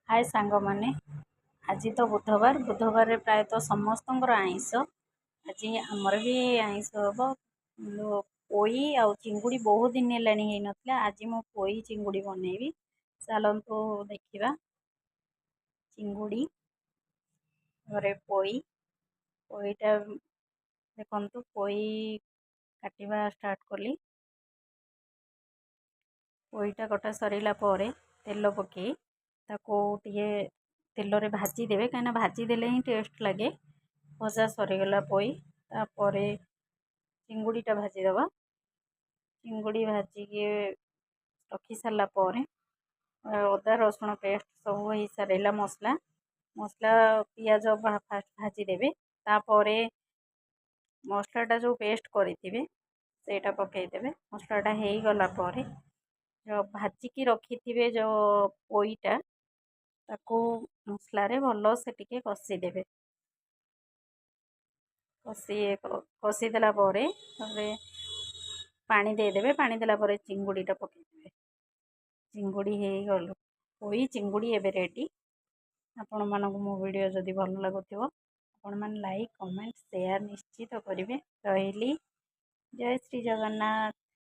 ହାଏ ସାଙ୍ଗମାନେ, ଆଜି ତ ବୁଧବାର। ବୁଧବାରରେ ପ୍ରାୟତଃ ସମସ୍ତଙ୍କର ଆଇଁଷ। ଆଜି ଆମର ବି ଆଇଁଷ ହେବ। ପୋଇ ଆଉ ଚିଙ୍ଗୁଡ଼ି ବହୁତ ଦିନ ହେଲାଣି ହେଇନଥିଲା। ଆଜି ମୁଁ ପୋଇ ଚିଙ୍ଗୁଡ଼ି ବନେଇବି। ଚାଲନ୍ତୁ ଦେଖିବା। ଚିଙ୍ଗୁଡ଼ି ଘରେ ପୋଇ, ପୋଇଟା ଦେଖନ୍ତୁ। ପୋଇ କାଟିବା ଷ୍ଟାର୍ଟ କଲି। ପୋଇଟା କଟା ସରିଲା ପରେ ତେଲ ପକାଇ ତାକୁ ଟିକେ ତେଲରେ ଭାଜିଦେବେ, କାହିଁକିନା ଭାଜିଦେଲେ ହିଁ ଟେଷ୍ଟ ଲାଗେ। ଭଜା ସରିଗଲା ପୋଇ। ତାପରେ ଚିଙ୍ଗୁଡ଼ିଟା ଭାଜିଦେବା। ଚିଙ୍ଗୁଡ଼ି ଭାଜିକି ରଖି ସାରିଲା ପରେ ଅଦା ରସୁଣ ପେଷ୍ଟ ସବୁ ହେଇସାରିଲା। ମସଲା ପିଆଜ ଫାଷ୍ଟ ଭାଜିଦେବେ। ତାପରେ ମସଲାଟା ଯେଉଁ ପେଷ୍ଟ କରିଥିବେ, ସେଇଟା ପକାଇଦେବେ। ମସଲାଟା ହେଇଗଲା ପରେ ଯେଉଁ ଭାଜିକି ରଖିଥିବେ ଯେଉଁ ପୋଇଟା, ତାକୁ ମସଲାରେ ଭଲସେ ଟିକେ କଷିଦେବେ। କଷିଦେଲା ପରେ ତାପରେ ପାଣି ଦେଇଦେବେ। ପାଣି ଦେଲା ପରେ ଚିଙ୍ଗୁଡ଼ିଟା ପକାଇଦେବେ। ଚିଙ୍ଗୁଡ଼ି ହେଇଗଲୁ। ପୋଇ ଚିଙ୍ଗୁଡ଼ି ଏବେ ରେଡ଼ି। ଆପଣମାନଙ୍କୁ ମୋ ଭିଡ଼ିଓ ଯଦି ଭଲ ଲାଗୁଥିବ, ଆପଣମାନେ ଲାଇକ୍, କମେଣ୍ଟ, ସେୟାର ନିଶ୍ଚିତ କରିବେ। ରହିଲି, ଜୟ ଶ୍ରୀ ଜଗନ୍ନାଥ।